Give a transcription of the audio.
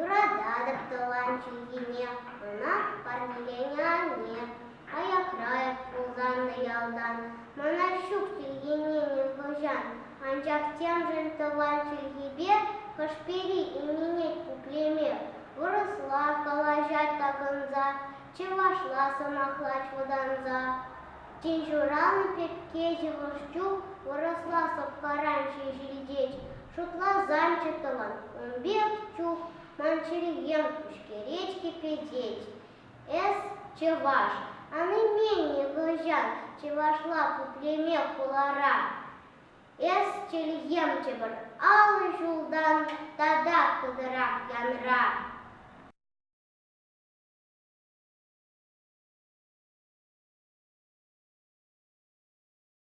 Юрататӑп тӑван чӗлхене, ӑна парнеленӗ анне. Аякра эп пулсан та ялтан, мана ҫук чӗлхене нихӑҫан. Анчах темшӗн тӑван чӗлхепе хӑш-пӗри именет пуплеме, вырӑсла калаҫать такӑнса, чӑвашла сӑмахлать вӑтанса. Тин ҫуралнӑ пепке йывӑр чух вырӑсла сӑпкаран ҫеҫ илтет. Шутласамччӗ тӑван, ун пек чух ман чӗлхем куҫкӗрет кипетет. Эс, чӑваш, ан имен нихӑҫан чӑвашла пуплеме хулара. Эс чӗлхем чӗпӗр 50 ҫултан тата хытӑрах янра.